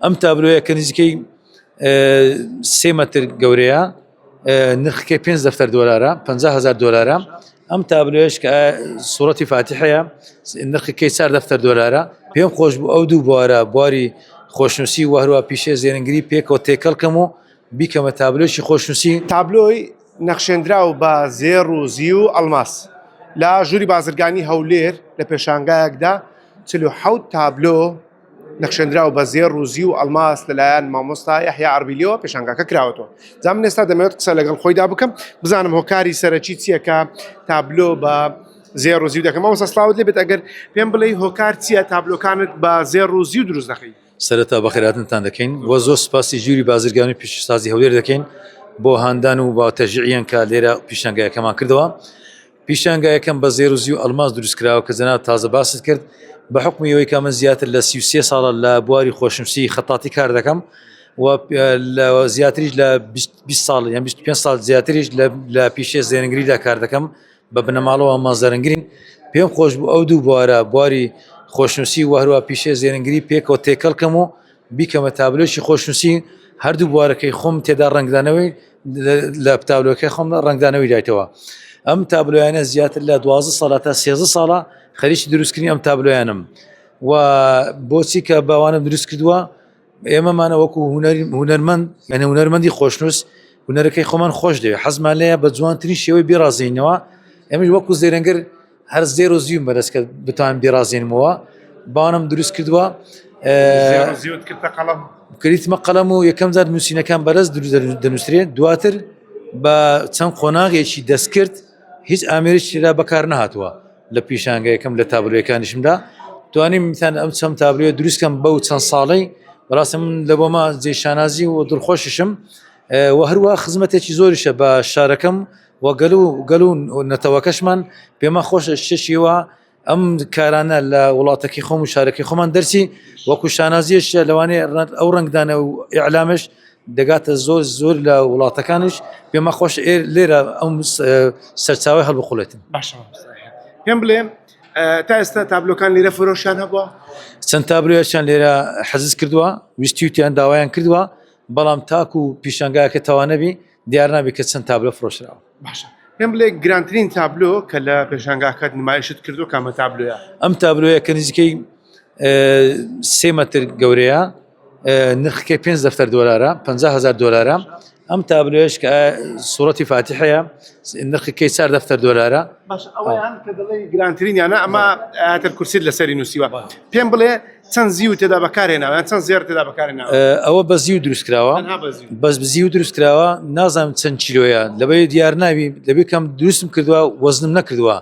ئەم تابلۆیە کە نزیکەی سێ مەتر گەورەیە نرخەکەی 5 دەفتەر دۆلارە 500هزار دۆلارە ئەم تابلۆیش کە سوورەتی فاتیحەیە نرخەکەی 4 دەفتەر دۆلارە پێم خۆش بوو ئەو دوو بوارە بواری خۆشنووسی و هەروە پیشێ زێرنگری پێکەوە تێکەڵکەم و بیکەمە تابلۆشی خۆشنووسی. تابلۆی نەخشێندراو بە زێڕ و زیو و ئەڵماس لە ژووری بازرگانی هەولێر لە پێشانگایەکدا 47 تابلۆ نەخشێندراو بە زێڕ و زیو و ئەڵماس لەلایەن مامۆستا یەحیا ئەربیلیەوە پێشانگاکە کراوەتەوە. جا من ئێستا دەمەوێت قسە لەگەڵ خۆیدا بکەم بزانم هۆکاری سەرەکی چییە کە تابلۆ بە زێڕ و زیو دەکەم. مامۆستا سڵاوت لێبێت ئەگەر پێم بڵێی هۆکار چییە تابلۆکانت بە زێڕ و زیو دروست دەکەی؟ سەرەتا بەخێرهاتنتان دەکەین و زۆر سپاسی ژووری بازرگانی و پیشەسازی هەولێر دەکەین بۆ هاندان و با تەشجیعیان کە لێرە پیشانگایەکەمان کردەوە. پیشانگایەکەم بە زێر و زیو ئەڵماس دروست کراوە کە جەناب تازە باست کرد بە حکمی ئەوەی کە من زیاتر لە 33 ساڵە لە بواری خۆشنووسی خەتاتی کار دەکەم و زیاتریش لە 20 ساڵ یان 25 ساڵ زیاتریش لە پیشەی زێرنگریدا کار دەکەم بە بنەماڵەوە مازەرنگرین پێم خۆش بوو ئەو دوو بوارە بواری خۆشنووسی و هەروە پیشەی زێرنگری پێکەوە تێکەڵکەم و بیکەمە تابلۆیەکی خۆشنووسی هەردوو بوارەکەی خۆم تێدا ڕەنگدانەوەی لە تابلۆکەی خۆم ڕەنگدانەوەی دایتەوە ئەم تابلۆیانە زیاتر لە 12 ساڵە تا 13 ساڵە خەریکی دروستکردنی ئەم تابلۆیانم و بۆچی کە باوانم دروست کردووە ئێمەمانە وەکو هونەرمەند یعنی هونەرمەندی خۆشنووس هونەرەکەی خۆمان خۆش دەوێت حەزمان لێیە بە جوانترین شێوەی بیڕازینەوە ئێمەش وەکو زێرەنگر هەر زێر و زیوم بەدەست کە بتوانم بیڕازێنمەوە باوانم دروست کردووە کردیتمە قەڵەم و یەکەم جار نووسینەکان بەرز دروست دەنووسرێت دواتر بە چەند قۆناغێکی دەستکرد هیچ ئامێرێکی تێدا بەکار نەهاتووە لە پیشانگەیەکەم لە تابلۆیەکانیشمدا توانیم میتان ئەم چەند تابلۆیە دروستکەم بەو چەند ساڵەی بەڕاستم من لە بۆمە جێ شانازی و دڵخۆشیشم و هەروە خزمەتێکی زۆریشە بە شارەکەم و گەل و گەل و نەتەوەکەشمان پێمان خۆشە شتێکی وا ئەم کارانە لە وڵاتەکەی خۆم و شارەکەی خۆمان دەرچی وەکو شانازیش لەوانەیە ئەو ڕەنگدانە و ئیعلامش دەگاتە زۆر زۆر لە وڵاتەکانیش پێمان خۆش لێرە ئەم سەرچاوی هەڵبقڵێتن باشە پێم بڵێ تا ئێستا تابلۆکان لێرە فرۆشیان هەبووە چەند تابلۆیەکیان لێرە حەزز کردووە ویستیوتیان داوایان کردووە بەڵام تاکو پیشانگاکە تەوانەبی دیار نابێت کە چەند تابلۆ فرۆشراوە. باشە پێم بڵێ گرانترین تابلۆ کە لە پێشانگاکەت نمایشت کردو کامە تابلۆیە؟ ئەم تابلۆیە کە نزیکەی سێ مەتر گەورەیە نرخەکەی 5 دەفتەر دۆلارە 500هزار دۆلارە ئەم تابلۆیش کە سوورەتی فاتیحەیە نرخەکەی 4 دەفتەر دۆلارە باش ئەوەیان کە دەڵێی گرانترینیانە ئەمە ئاەتر کورسیت لەسەری نووسیوە پێم بڵێ چەند زیو تێدا بەکارهێناوە یان چەند زێڕ تێدا بەکارهێناوە؟ ئەوە بە زیو دروست کراوە بەس زیو دروست کراوە نازانم چەند کیلۆیە لەبەی دیار ناوی دەبێت کەم دروستم کردووە وەزنم نەکردووە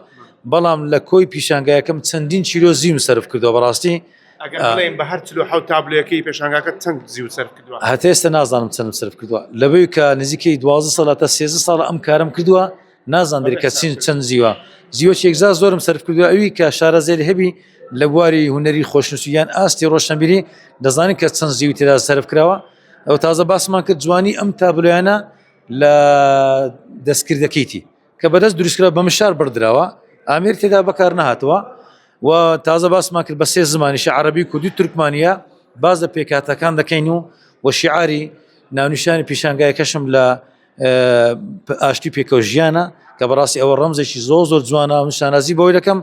بەڵام لە کۆی پیشانگایەکەم چەندین کیلۆ زیوم سەرف کردووە بەڕاستی ئەگەر بڵێین بە هەر 47 تابلۆیەکەی پێشانگاکە چەند زیو سەرف کردووە؟ هەتا ئێستا نازانم چەندم سەرف کردووە لەبەی کە نزیکەی 12 ساڵە تا 13 ساڵە ئەم کارم کردووە نازاندرێت کە چین چەند زیوە زیوەکی یەکجار زۆرم سەرف کردووە ئەوی کە شارەزێری هەبی لە بواری هونەری خۆشنووسی یان ئاستی ڕۆشنبیری دەزانین کە چەند زیوی تێدا سەرف کراوە ئەو تازە باسمان کرد جوانی ئەم تابلۆیانە لە دەستکردەکەیتی کە بەدەست دروستکرا بە مشار بڕدراوە ئامێر تێدا بەکار نەهاتووە و تازە باسمان کرد بە سێ زمانیشە عەرەبی کوردی تورکمانیە باز لە پێکهاتەکان دەکەین و و شیعاری ناونیشانی پیشانگایەکەشم لە ئاشتی پێکەوە ژیانە کە بەڕاستی ئەوە ڕەمزێکی زۆر زۆر جوانە من شانازی بەوەی دەکەم.